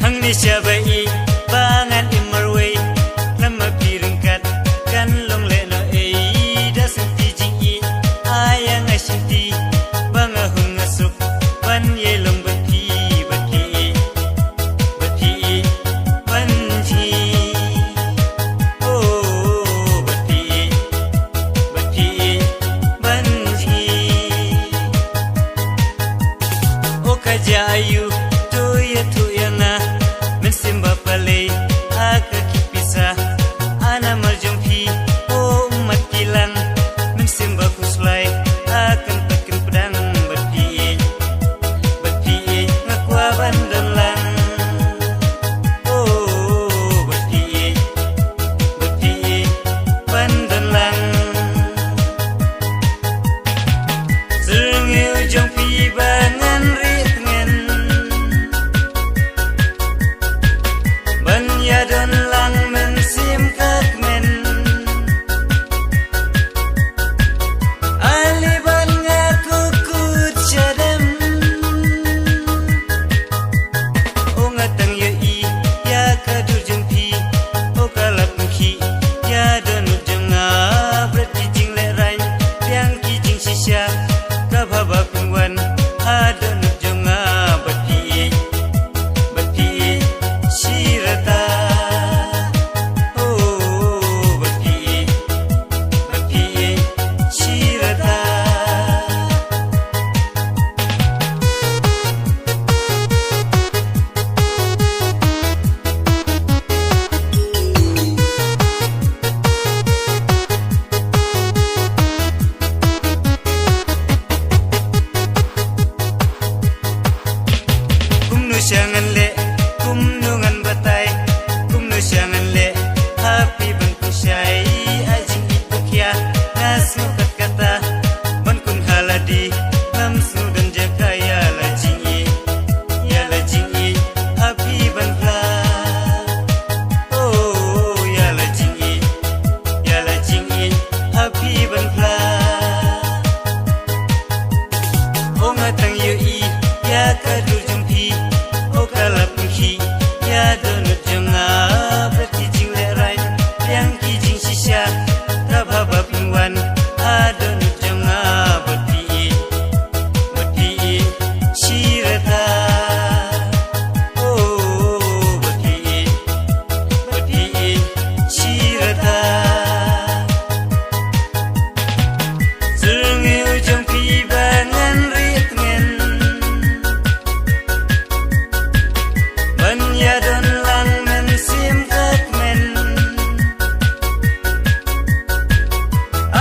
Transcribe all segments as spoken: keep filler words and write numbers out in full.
Hangne shaba ïeit ba ngan im marwei, lem ma phi ryngkat kan long lehnoh ei. Da sngewthuh jingïeit, ai ïa nga shimti ba nga hun nga suk ban ïai long bad phi, bad phi ïeit, bad phi ïeit ban jngi. Oh, bad phi ïeit, bad phi ïeit ban jngi. O ka jia aïu, to ïathuh ïa nga, mynsiem ba pale, a ka ki pisa, a namar jong phi, o ummat ki lang, mynsiem ba khuslai, a kan pat kan pdang, bad phi ïeit, bad phi ïeit, nga kwah ban don lang. Oh, bad phi ïeit, bad phi ïeit ban don lang. Syrngiew jong phi ba ngan rieh tngen ban ïadon lang mynsiem ka kmen. Ale ban nga kut kut shadem. O nga tang ïohi ïa ka dur jong phi, o ka la pynkhih ïa dohnud jong nga. Bret ki jinglehrain, biang ki jingshisha, ka bha ba phin wan ha dohnud jong nga. Bad phi ïeit, bad phi ïeit shi rta. Oh, bad phi ïeit, bad phi ïeit shi rta. Kumno sha ngan leh, kumno ngan batai, kumno sha ngan leh ha phi ban pynshai. A jingïeit ba khia nga sngew kat kata ban kun ha lade, ngam sngew don jaka. Ïa la jingïeit, ïa la jingïeit ha phi ban phla. Oh, ïa la jingïeit, ïa la jingïeit ha phi ban phla. O nga tang ïohi ïa ka dur jong phi, o ka la pynkhih ïa dohnud jong nga. Bret ki jinglehrain, biang ki jingshisha, ka bha ba phin wan ha dohnud jong nga. Bad phi ïeit, bad phi ïeit shi rta. Oh, bad phi ïeit, bad phi ïeit shi rta. Syrngiew jong phi ba ngan rieh tngen ban ïadon lang mynsiem ka kmen.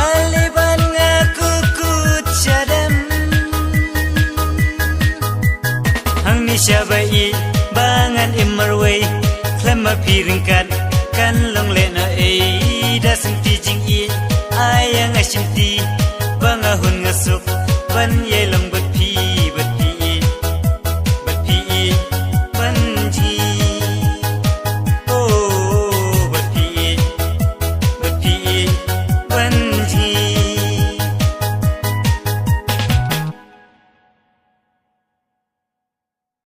Ale ban nga kut kut shadem. Hangne shaba ïeit ba ngan im marwei, khlem ma phi ryngkat kan long lehnoh ei. Da sngewthuh jingïeit, ai ïa nga shimti ba nga hun nga suk ban ïai long bad